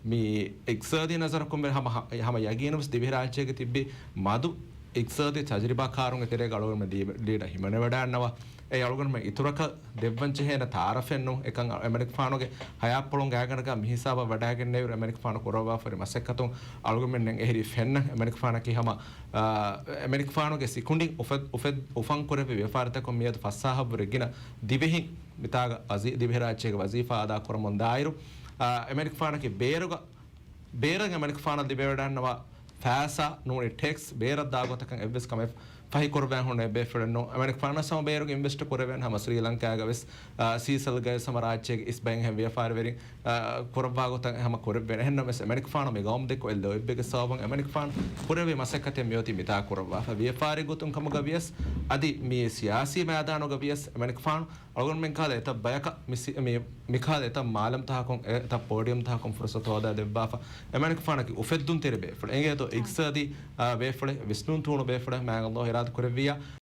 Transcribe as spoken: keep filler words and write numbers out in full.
މި އިޤްތިޞާދީ ނަޒަރަކުން ވެ ހަމަ، ހަމަ ޔަގީނުވެސް ދިވެހިރާއްޖޭގެ ތިއްބި މަދު އިޤްތިޞާދީ ތަޖުރިބާކާރުންގެ ތެރޭގަ އަޅުގަނޑުމެން ލީ-، ލީޑަރ ހިމެނެވަޑައިންނަވާ. އެ އަޅުގަނޑުމެން އިތުރަކަށް ދެއްވަން ޖެހޭނެ ތައާރަފެއް ނޫން. އެކަން އެމަނިކުފާނުގެ ހަޔާތްޕުޅުން ގާތްގަނޑަކަށް މިހިސާބަށް ވަޑައިގެންނެވިރު އެމަނިކުފާނު ކުރައްވާފައި މަސައްކަތުން އަޅުގަނޑުމެން އެހެރީ ފެންނަ. އެމަނިކުފާނަކީ ހަމަ، އާ، އެމަނިކުފާނުގެ ސިކުނޑިން އުފެ-، އުފެ-، އުފަން ކުރެއްވި ވިޔަފާރިތަކުން މިއަދު ފަސްސާހަށްވުރެ ގިނަ ދިވެހިން މިތާގަ ވަޒީ-، ދިވެހިރާއްޖޭގެ ވަޒީފާ އަދާ ކުރަމުން ދާއިރު، އާ، އެމަނިކުފާނަކީ ބޭރުގަ، ބޭރަށް އެމަނިކުފާނަށް ލިބިވަޑައިންނަވާ ފައިސާ ނޫނީ ޓެކްސް ބޭރަށް ދާ ގޮތަކަށް އެއްވެސް ކަމެއް ފަހިކުރައްވާ ހުންނެވި ބޭފުޅެއް ނޫން. އެމަނިކުފާނަށް ހަމަ ބޭރުގަ އިންވެސްޓް ކުރެވޭނެ ހަމަ ސްރީލަންކާގަ ވެސް، އާ، ސީސެލްގަ ވެސް ހަމަ ރާއްޖޭގެ އިސް ބައެއްހެން ވިޔަފާރިވެރިން، އާ، ކުރައްވާ ގޮތަށް ހަމަ ކުރެއްވޭނެ. އެހެންނަމަވެސް އެމަނިކުފާނު މި ގައުމު ދެއްކޮށް އެއްލޯތްބެއްގެ ސަބަބުން އެމަނިކުފާނު ކުރެއްވި މަސައްކަތެއް މިއޮތީ މިތާ ކުރައްވާފަ. ވިޔަފާރި ގޮތުން ކަމުގަ ވިޔަސް އަދި މި ސިޔާސީ މައިދާނުގަ ވިޔަސް އެމަނިކުފާނު އަޅުގަނޑުމެން ކަހަލަ އެތައް ބަޔަކަށް މި ސި-، މި، މި ކަހަލަ އެތައް މާލަމްތަހަކުން، އެތައް ޕޯޑިއަމްތަހަކުން ފުރުސަތު ހޯދާ ދެއްވާފަ. އެމަނިކުފާނަކީ އުފެއްދުންތެރި ބޭފުޅެއް. އެނގޭތޯ އިޤްތިޞާދީ، އާ، ބޭފުޅެއް، ވިސްނުން ތޫނު ބޭފުޅެއް މާތް ﷲ އިރާދަ ކުރެއްވިއްޔާ.